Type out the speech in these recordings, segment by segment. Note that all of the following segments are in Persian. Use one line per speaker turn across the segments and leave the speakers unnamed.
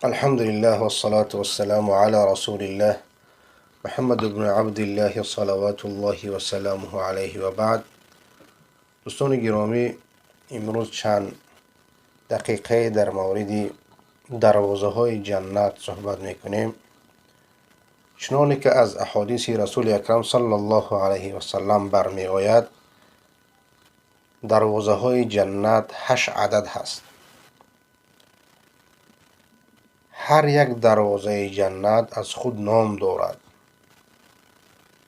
الحمد لله والصلاة والسلام على رسول الله محمد بن عبد الله صلوات الله و سلامه علیه و بعد. دوستان گرامی، امروز چند دقیقه در مورد دروازه های جنت صحبت میکنیم. چنانی که از احادیث رسول اکرم صلی الله علیه و سلم برمی آید، دروازه های جنت 8 عدد هست. هر یک دروازه جنت از خود نام دارد.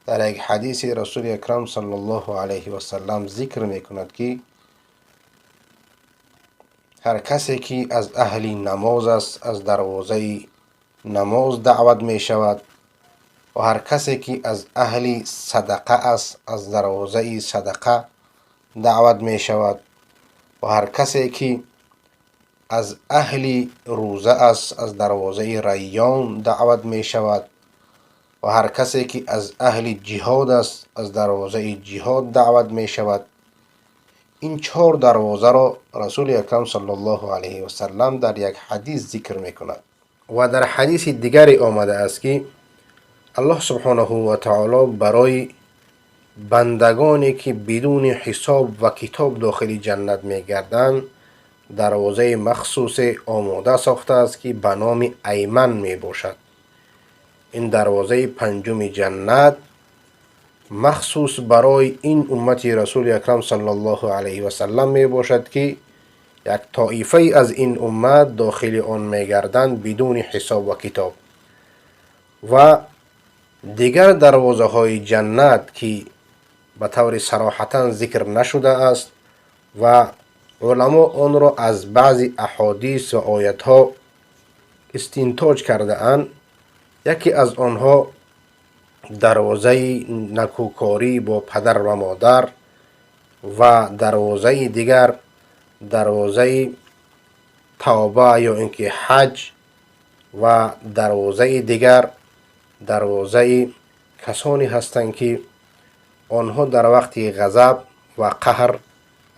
در یک حدیث رسول اکرم صلی الله علیه و سلم ذکر میکند که هر کسی که از اهل نماز است از دروازه نماز دعوت می شود و هر کسی که از اهل صدقه است از دروازه صدقه دعوت می شود و هر کسی که از اهل روزه است از دروازه ریان دعوت می شود و هر کسی که از اهل جهاد است از دروازه جهاد دعوت می شود. این 4 دروازه را رسول اکرم صلی الله علیه و سلم در یک حدیث ذکر می کند. و در حدیث دیگری آمده است که الله سبحانه و تعالی برای بندگانی که بدون حساب و کتاب داخل جنت می گردند دروازه مخصوص آماده ساخته است که به نام ایمن می باشد. این دروازه 5 جنت مخصوص برای این امت رسول اکرم صلی الله علیه و سلم می باشد که یک طایفه از این امت داخل آن می گردند بدون حساب و کتاب. و دیگر دروازه های جنت که به طور صراحتا ذکر نشده است و علما آن را از بعضی احادیث و آیت ها استنتاج کرده اند، یکی از آنها دروازه نکوکاری با پدر و مادر و دروازه دیگر دروازه توبه یا اینکه حج و دروازه دیگر دروازه کسانی هستند که آنها در وقت غضب و قهر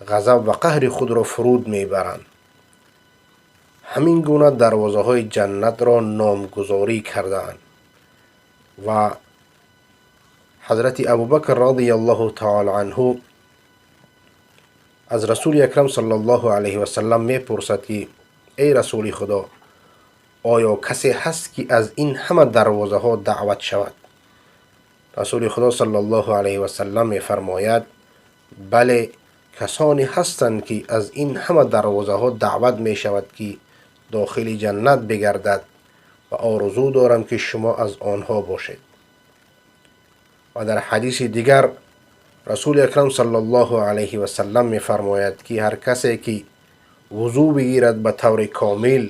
غضب و قهر خود را فرود میبرند. همین گونه دروازه های جنت را نامگذاری کردند. و حضرت ابوبکر رضی الله تعالی عنه از رسول اکرم صلی الله علیه و سلم میپرسد که ای رسول خدا، آیا کسی هست که از این همه دروازه ها دعوت شود؟ رسول خدا صلی الله علیه و سلم میفرماید بله، کسانی هستند که از این همه دروازه ها دعوت می شود که داخل جنت بگردد و آرزو دارم که شما از آنها باشید. و در حدیث دیگر رسول اکرم صلی الله علیه و سلم می فرماید که هر کسی که وضو بگیرد به طور کامل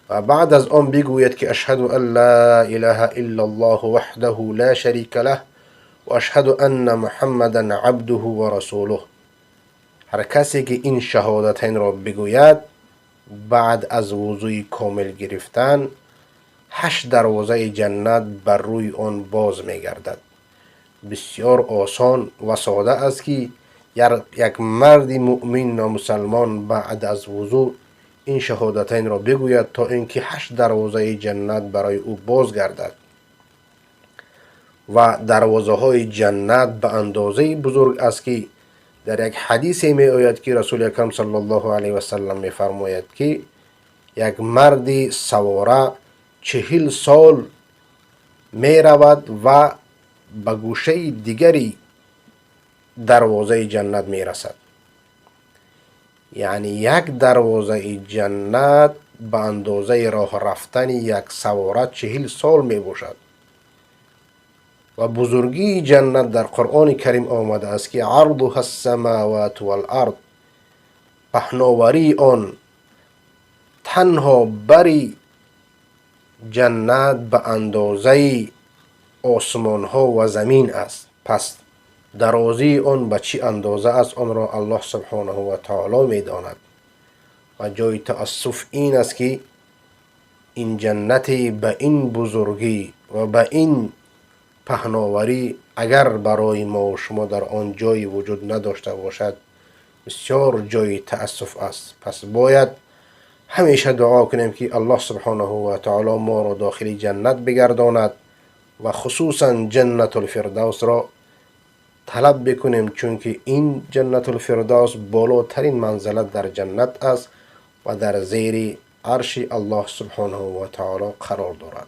و بعد از آن بگوید که اشهد ان لا اله الا الله وحده لا شریک له و اشهد ان محمدا عبده و رسوله، هر کسی که این شهادتین را بگوید بعد از وضوی کامل گرفتن 8 دروازه جنت بر روی آن باز می گردد. بسیار آسان و ساده است که یک مرد مؤمن و مسلمان بعد از وضو این شهادتین را بگوید تا اینکه 8 دروازه جنت برای او باز گردد. و دروازه های جنت به اندازه بزرگ است که در یک حدیث می آید که رسول اکرم صلی الله علیه و سلم می فرماید که یک مرد سواره 40 سال می رود و به گوشه دیگری دروازه جنت می رسد. یعنی یک دروازه جنت به اندازه راه رفتن یک سواره 40 سال می باشد. و بزرگی جنت در قرآن کریم آمده است که عرضها السماوات والارض، پهناوری آن تنها بری جنت به اندازه آسمان ها و زمین است. پس درازی آن به چی اندازه است آن را الله سبحانه و تعالی می داند. و جای تأسف این است که این جنت به این بزرگی و به این پهناوری اگر برای ما و شما در آن جای وجود نداشته باشد بسیار جای تأسف است. پس باید همیشه دعا کنیم که الله سبحانه و تعالی ما را داخل جنت بگرداند و خصوصا جنت الفردوس را طلب بکنیم، چون که این جنت الفردوس بالاترین منزلت در جنت است و در زیر عرش الله سبحانه و تعالی قرار دارد.